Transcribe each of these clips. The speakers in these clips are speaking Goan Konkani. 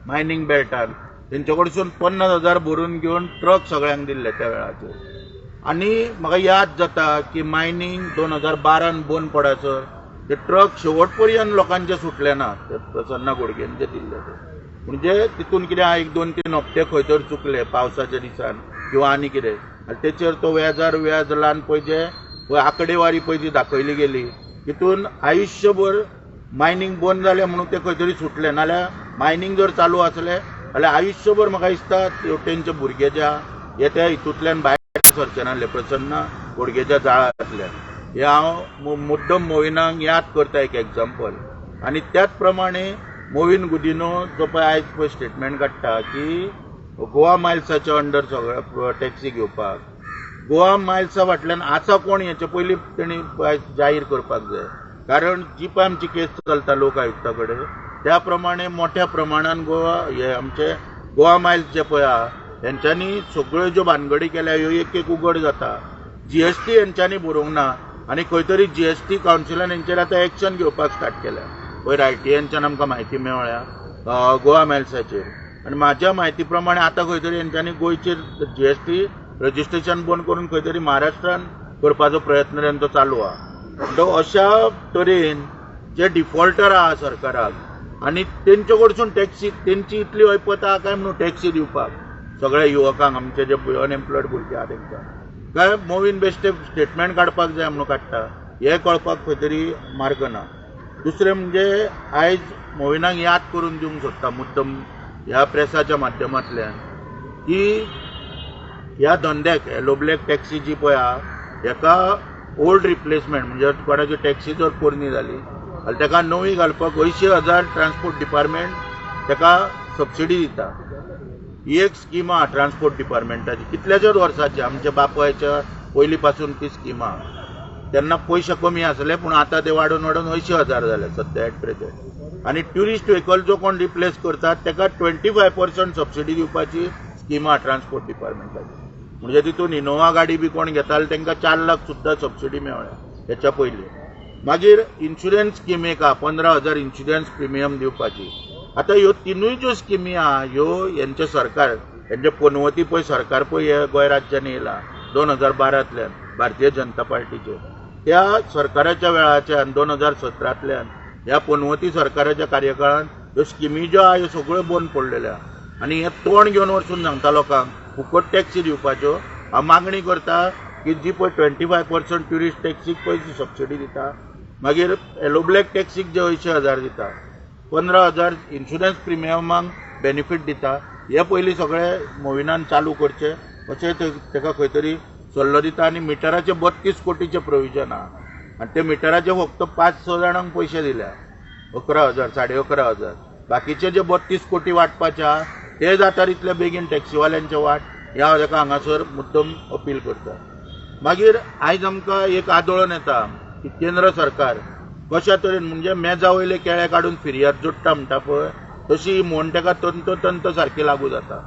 मायनींग बेल्टान तेंचे कडसून 50,000 भरून घेवन ट्रक सगळ्यांक दिल्ले त्या वेळाचेर. आनी म्हाका याद जाता की मायनींग 2012 बंद पडासर ते ट्रक शेवट पर्यंत लोकांचे सुटले ना, ते प्रसन्ना गोडगेंचे दिल्ले ते. म्हणजे तितून कितें आहा, 1-2-3 हप्ते खंय तर चुकले पावसाच्या दिसान किंवा आनी कितें, आनी तेचेर तो व्याजार व्याज लावन पळय जे पळय आंकडेवारी पळय जी दाखयली गेली तितून आयुश्यभर मायनींग बंद जालें म्हणून ते खंय तरी सुटले, नाल्यार मायनींग जर चालू आसलें जाल्यार आयुश्यभर म्हाका दिसता तेंचे भुरगे जे आहा हे त्या हितूंतल्यान भायर सरचे नासले, प्रसन्ना गोडगेच्या जाळांतल्यान. हे हांव मुद्दम मोविनाक याद करता एक एग्जाम्पल. आनी त्याच प्रमाणे मोविन गुदिन्हो जो पळय आयज पळय स्टेटमेंट काडटा की गोवा मायल्साच्या अंडर सगळ्या टॅक्सी घेवपाक, गोवा मायल्सा फाटल्यान आसा कोण हेचे पयलीं तेणी जाहीर करपाक जाय. कारण जी पळय आमची केस चलता लोक आयुक्ता कडेन त्या प्रमाणे मोठ्या प्रमाणान गोवा हे आमचे गोवा मायल्स जे पळय आहा हेंच्यांनी सगळ्यो ज्यो भानगडी केल्या ह्यो एक एक उगड जाता. जीएसटी हेंच्यांनी बरोवंक ना आनी खंय तरी जीएसटी कावन्सिलान हेंचेर आतां एक्शन घेवपाक स्टार्ट केल्या. पयर आयटीएनच्यान आमकां म्हायती मेळ्ळ्या गोवा मायल्साचेर आनी म्हाज्या म्हायती प्रमाणे आतां खंय तरी हेंच्यांनी गोंयचेर जीएसटी रजिस्ट्रेशन बंद करून खंय तरी महाराष्ट्रान करपाचो प्रयत्न तेंचो चालू आहा. म्हणटकच अशा तरेन जे डिफॉल्टर आहा सरकाराक आनी तेंचे कडसून टॅक्सी तेंची इतली ऐपत आहा काय म्हणून टॅक्सी दिवपाक सगळ्या युवकांक आमचे जे अनएम्प्लॉयड भुरगे आहा तेंकां काय मोविन बेश्टे स्टेटमेंट काडपाक जाय म्हणून काडटा हें कळपाक खंय तरी मार्ग ना. दुसरें म्हणजे आयज मोविनाक याद करून दिवंक सोदता मुद्दम ह्या प्रेसाच्या माध्यमांतल्यान की ह्या धंद्याक येलो ब्लॅक टॅक्सी जी पळय आहा हेका ओल्ड रिप्लेसमेंट म्हणजे कोणाची टॅक्सी जर पोरणी जाली जाल्यार तेका नवी घालपाक 80,000 ट्रान्सपोर्ट डिपार्टमेंट तेका सबसिडी दिता. ही एक स्कीम आहा ट्रान्सपोर्ट डिपार्टमेंटाची कितल्याच्याच वर्साची, आमच्या बापायच्या पयलीं पासून ती स्कीम आहा. तेन्ना पयशे कमी आसले पूण आतां ते वाडोवन वाडोवन 80,000 जाले सद्या एट प्रेझेंट. आनी ट्युरिस्ट व्हेकल जो कोण रिप्लेस करतात तेका 25% सबसिडी दिवपाची स्कीम आहा ट्रान्सपोर्ट डिपार्टमेंटाची. म्हणजे तितून इनोवा गाडी बी कोण घेता जाल्यार तेंकां 4 लाख सुद्दां सबसिडी मेळ्ळ्या हेच्या पयलीं. मागीर इन्शुरन्स स्कीम एक आहा 15,000 इन्शुरन्स प्रिमियम दिवपाची. आतां ह्यो तिनूय ज्यो स्किमी आहा ह्यो हेंचें सरकार हेंचे पनवती पळय सरकार पळय हे गोंय राज्यान येयलां 2012तल्यान भारतीय जनता पार्टीचेर, त्या सरकाराच्या वेळाच्यान 2017तल्यान ह्या पनवती सरकाराच्या कार्यकाळान ह्यो स्किमी ज्यो आहा ह्यो सगळ्यो बंद पडलेल्यो आहा. आनी हे तोंड घेवन वचून सांगता लोकांक फुकट टॅक्सी दिवपाच्यो. हांव मागणी करता की जी पळय 25% ट्युरिस्ट टॅक्सीक पळय जी सबसिडी दिता, मागीर येलो ब्लॅक टॅक्सीक जे 80,000 दिता, 15,000 इन्शुरन्स प्रिमियमाक बेनिफीट दिता, हे पयलीं सगळे मोविनान चालू करचे अशें तेका खंय तरी सल्लो दिता. आनी मिटराचे 32 कोटीचे प्रोविजन आहा आनी ते मिटराचे फक्त 5-6 जाणांक पयशे दिल्या, 11,000 11,500, बाकीचे जे 32 कोटी वांटपाचे आहा ते जाता तितले बेगीन टॅक्सीवाल्यांचे वाट ह्या हांव तेका हांगासर मुद्दम अपील करता. मागीर आयज आमकां एक आदोळन येता की केंद्र सरकार कशा तरेन म्हणजे मेजा वयले केळे काडून फिर्याद जोडटा म्हणटा पळय तशी म्हण तेका तंतोतंत सारकी लागू जाता.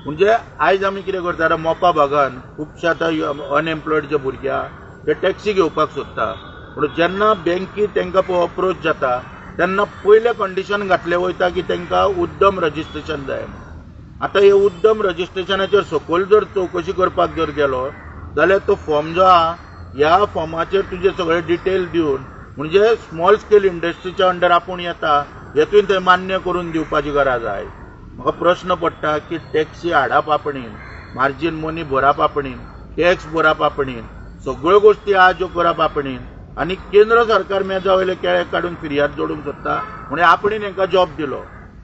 म्हणजे आयज आमी कितें करता आतां मोपा भागान खुबशे आतां अनएम्प्लॉयड जे भुरगे आहा ते टॅक्सी घेवपाक सोदता, पूण जेन्ना बँकी तेंकां पळय अप्रोच जाता तेन्ना पयलें कंडिशन घातलें वयता की तेंकां उद्यम रजिस्ट्रेशन जाय. आतां हे उद्यम रजिस्ट्रेशनाचेर सकयल जर चवकशी करपाक जर गेलो जाल्यार तो फॉर्म जो आहा ह्या फॉर्माचेर तुजे सगळे डिटेल दिवन म्हणजे स्मॉल स्केल इंडस्ट्रीच्या अंडर आपूण येता हे तुवें थंय मान्य करून दिवपाची गरज आहा. म्हाका प्रश्न पडटा की टॅक्सी हाडप आपणेन, मार्जीन मनी भरप आपणेन, टॅक्स भरप आपणेन, सगळ्यो गोश्टी आहा ज्यो करप आपणेन, आनी केंद्र सरकार मेजा वयले केळे काडून फिर्याद जोडूंक सोदता म्हणजे आपणेन हेंकां जॉब दिलो,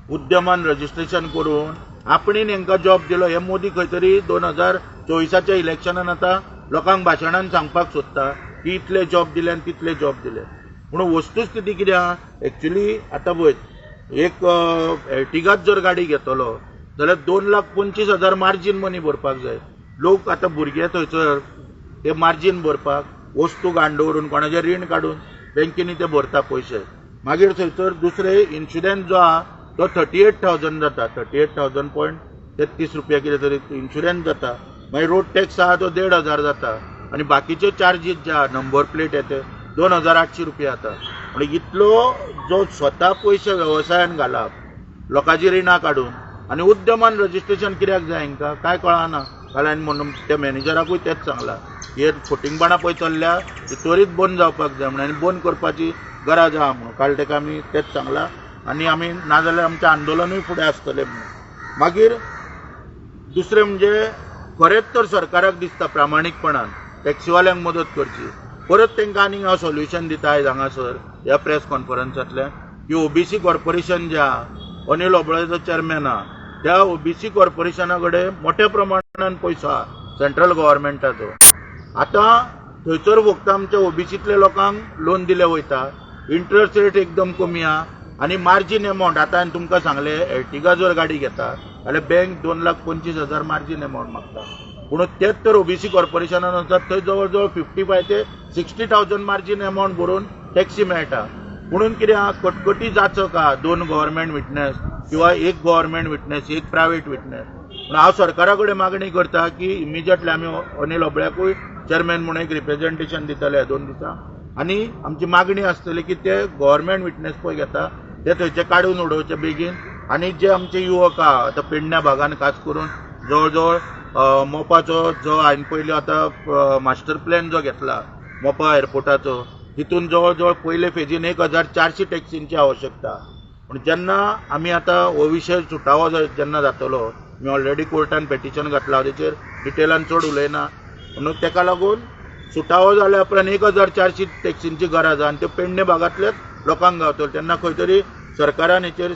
उद्यमान रजिस्ट्रेशन करून आपणेन हेंकां जॉब दिलो. हे मोदी खंय तरी 2024 इलेक्शनान आतां लोकांक भाशणान सांगपाक सोदता की इतले जॉब दिले आनी तितले जॉब दिले, पूण वस्तुस्थिती कितें आहा एक्चुली आतां पळय एक एर्टिगाच जर गाडी घेतलो जाल्यार 2,25,000 मार्जीन मनी भरपाक जाय. लोक आतां भुरगे थंयसर ते मार्जीन भरपाक वस्तू घाण दवरून कोणाचें रीण काडून बँकेनी ते भरता पयशे. मागीर थंयसर दुसरें इन्शुरन्स जो आहा तो 38,000 जाता, 38,000.33 रुपया कितें तरी इन्शुरन्स जाता. मागीर रोड टॅक्स आहा तो 1,500 जाता आनी बाकीचे चार्जीस जे आहा नंबर प्लेट येते 2,800 रुपया जाता. म्हणजे इतलो जो स्वता पयशे वेवसायान घालप लोकांची रिणां काडून. आनी उद्यमान रजिस्ट्रेशन कित्याक जाय हांकां काय कळना. काल हांवें म्हणून त्या मॅनेजराकूय तेंच सांगलां, हे फटींगपणां पळय चल्ल्या ती त्वरीत बंद जावपाक जाय म्हणून, आनी बंद करपाची गरज आहा म्हणून काल ताका आमी तेंच सांगलां. आनी आमी नाजाल्यार आमचें आंदोलनूय फुडें आसतलें म्हणून. मागीर दुसरें म्हणजे खरेंच तर सरकाराक दिसता प्रामाणीकपणान टॅक्सीवाल्यांक मदत करची, परत तांकां आनीक हांव सोल्युशन दिता आयज हांगासर ह्या प्रेस कॉन्फरन्सांतल्यान की ओबीसी कॉर्पोरेशन जें आहा, अनिल होबळेचो चेअरमॅन आहा, त्या ओबीसी कॉर्पोरेशना कडेन मोठ्या प्रमाणान पयसो आहा सेंट्रल गव्हर्मेंटाचो. आतां थंयसर फक्त आमच्या ओबीसींतल्या लोकांक लोन दिलें वयता, इंट्रस्ट रेट एकदम कमी आहा आनी मार्जीन एमावंट. आतां हांवें तुमकां सांगलें, एर्टिगा जर गाडी घेता जाल्यार बँक 2,25,000 मार्जीन एमावंट मागता, पूण तेच तर ओबीसी कॉर्पोरेशनान वचत थंय जवळ जवळ 55 ते 60,000 मार्जीन एमावंट भरून टॅक्सी मेळटा. म्हणून कितें आहा, कटकटी जाचक आहा, 2 गव्हर्मेंट विटनेस किंवा 1 गव्हर्मेंट विटनेस, 1 प्रायवेट विटनेस. पूण हांव सरकारा कडेन मागणी करता की इमिजिएटली आमी अनिल होबळ्याकूय चेअरमॅन म्हणून एक रिप्रेझेंटेशन दितले 2 दिसां, आनी आमची मागणी आसतली की ते गव्हर्मेंट विटनेस पळय घेता ते थंयचे काडून उडोवचे बेगीन. आनी जे आमचे युवक आहा आतां पेडण्या भागान खास करून जवळ जवळ मोपाचो जो हांवें पयलीं आतां मास्टर प्लॅन जो घेतला मोपा एअरपोर्टाचो, तितून जवळ जवळ पयले फेजीन 1400 टॅक्सींची आवश्यकता. पूण जेन्ना आमी आतां हो विशय सुटावो जेन्ना जातलो, मी ऑलरेडी कोर्टान पेटिशन घातलां, तेचेर डिटेलान चड उलयना, म्हणून ताका लागून सुटावो जाल्या उपरांत 1400 टॅक्सींची गरज आहा आनी त्यो पेडणे भागांतल्याच लोकांक गावतलो. तेन्ना खंय तरी सरकारान हेचेर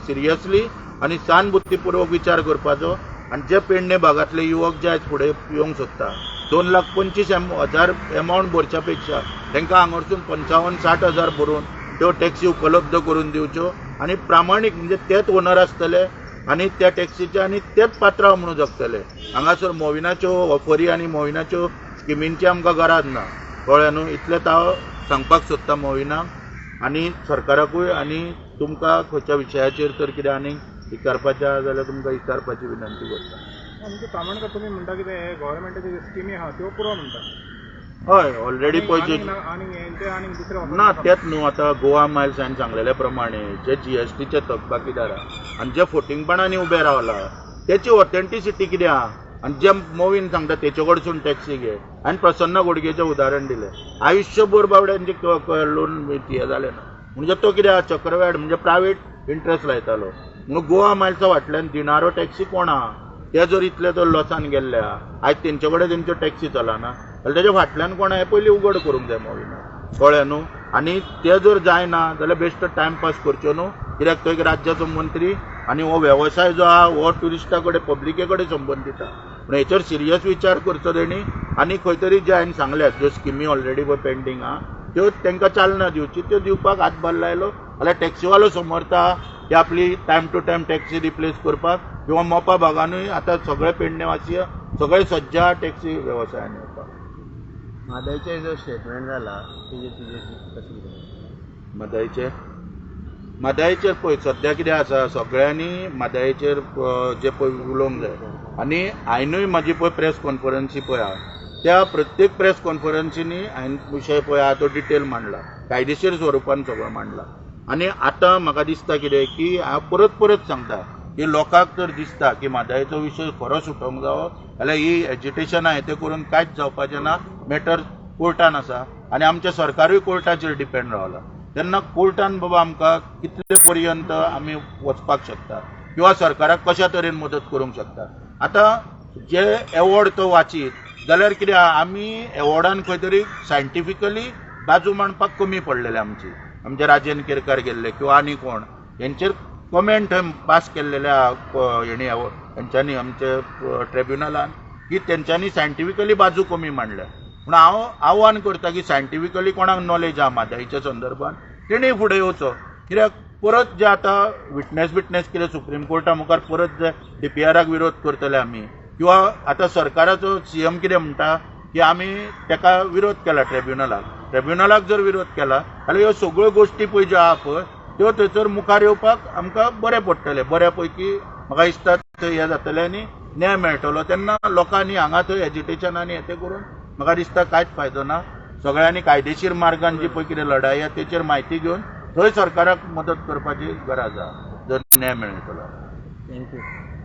सिरियसली आनी सहानुभूतीपूर्वक विचार करपाचो आनी जे पेडणे भागांतले युवक जे आयज फुडें येवंक सोदता, 2,25,000 एमावंट भरच्या पेक्षा तांकां हांगासून 55-60 हजार भरून त्यो टॅक्सी उपलब्ध करून दिवच्यो आनी प्रामाणीक म्हणजे तेच ओनर आसतले आनी त्या टॅक्सीचे आनी तेच पात्रांव म्हणून जगतले. हांगासर मोविनाच्यो ऑफरी आनी मोविनाच्यो स्किमींची आमकां गरज ना, कळ्ळें न्हू. इतलेंच हांव सांगपाक सोदता मोविनाक आनी सरकाराकूय. आनी तुमकां खंयच्या विशयाचेर तर कितें आनीक विचारपाचें आहा जाल्यार तुमकां विचारपाची विनंती करता. म्हणजे प्रामाणिक तुमी म्हणटा कितें हे गव्हर्मेंटाच्यो ज्यो स्किमी आहा त्यो पुरो म्हणटा. हय, ऑलरेडी पळय ना तेच न्हू. आतां गोवा मायल्स हांवें सांगलेल्या प्रमाणे जे जीएसटीचे थकबाकीदार आहा आनी जे फोटिंगपणांनी उबे रावला तेची ऑथेंटिसिटी कितें आहा, आनी जे मोवीन सांगता तेचे कडसून टॅक्सी घे. आनी प्रसन्न गोडगेचें उदाहरण दिलें, आयुश्यभर बाबड्यांचे लोन हें जालें ना, म्हणजे तो कितें आहा चक्रव्याड म्हणजे प्रायवेट इंट्रस्ट लायतालो. म्हणून गोवा मायल्सा फाटल्यान दिणारो टॅक्सी कोण आहा, ते जर इतले तर लॉसान गेल्ले आहा, आयज तेंचे कडेन तेंच्यो टॅक्सी चलना जाल्यार तेच्या फाटल्यान कोण आहा हें पयलीं उगड करूंक जाय मोविना, कळ्ळें न्हू. आनी ते जर जायना जाल्यार बेश्टो टायमपास करच्यो न्हू, कित्याक तो एक राज्याचो मंत्री आनी हो वेवसाय जो आहा हो ट्युरिस्टा कडेन पब्लिके कडेन संबंदीत आहा. पूण हेचेर सिरियस विचार करचो तेणी आनी खंय तरी जे हांवें सांगल्यात ज्यो स्किमी ऑलरेडी पळय पेंडींग आहा त्यो तांकां चालना दिवची, त्यो दिवपाक हातभार लायलो जाल्यार टॅक्सीवालो समर्था की आपली time to time taxi replace करपाक, किंवा मोपा भागानूय आतां सगळे पेडणेवासीय सगळे सज्ज आहा टॅक्सी वेवसायान येवपाक. म्हादयचेर जो स्टेटमेंट जाला तेजेर कशें कितें? म्हादयचेर पळय सद्या कितें आसा, सगळ्यांनी म्हादयचेर जे पळय उलोवंक जाय. आनी हांवेनूय म्हाजी पळय प्रेस कॉन्फरन्सी पळय आहा, त्या प्रत्येक प्रेस कॉन्फरन्सीनी हांवें विशय पळय आहा तो डिटेल मांडला, कायदेशीर स्वरुपान सगळो मांडला. आनी आतां म्हाका दिसता कितें की हांव परत परत सांगता की लोकांक जर दिसता की म्हादयचो विशय खरो सुटोवंक जावो जाल्यार ही एजिटेशनां हें तें करून कांयच जावपाचें ना. मॅटर कोर्टान आसा आनी आमचें सरकारूय कोर्टाचेर डिपेंड रावलां. तेन्ना कोर्टान बाबा आमकां कितले पर्यंत आमी वचपाक शकता किंवा सरकाराक कशा तरेन मदत करूंक शकता. आतां जे एवॉर्ड तो वाचीत जाल्यार कितें आमी एवॉर्डान खंय तरी सायंटिफिकली बाजू मांडपाक कमी पडलेले आमची. आमचे राजेंद्र केरकार गेल्ले किंवा आनी कोण हेंचेर कमेंट थंय पास केल्लेले हेणी हेंच्यांनी आमचे ट्रिब्युनलान की तेंच्यांनी सायंटिफिकली बाजू कमी मांडल्या. पूण हांव आव्हान करता की सायंटिफिकली कोणाक नॉलेज आहा म्हादयच्या संदर्भात तेणी फुडें येवचो. कित्याक परत जे आतां विटनेस बिटनेस कितें सुप्रीम कोर्टा मुखार परत जे डीपीआराक विरोध करतले आमी, किंवा आतां सरकाराचो सीएम कितें म्हणटा की आमी तेका विरोध केला ट्रिब्युनलाक, ट्रिब्युनलाक जर विरोध केला जाल्यार ह्यो सगळ्यो गोश्टी पळय ज्यो आहा पळय त्यो थंयसर मुखार येवपाक आमकां बरें पडटलें. बऱ्या पैकी म्हाका दिसता थंय हें जातलें आनी न्याय मेळटलो. तेन्ना लोकांनी हांगा थंय एजिटेशन आनी हें तें करून म्हाका दिसता कांयच फायदो ना. सगळ्यांनी कायदेशीर मार्गान जी पळय कितें लढाई आहा तेचेर म्हायती घेवन थंय सरकाराक मदत करपाची गरज आहा. जर न्याय मेळयतलो. Thank you.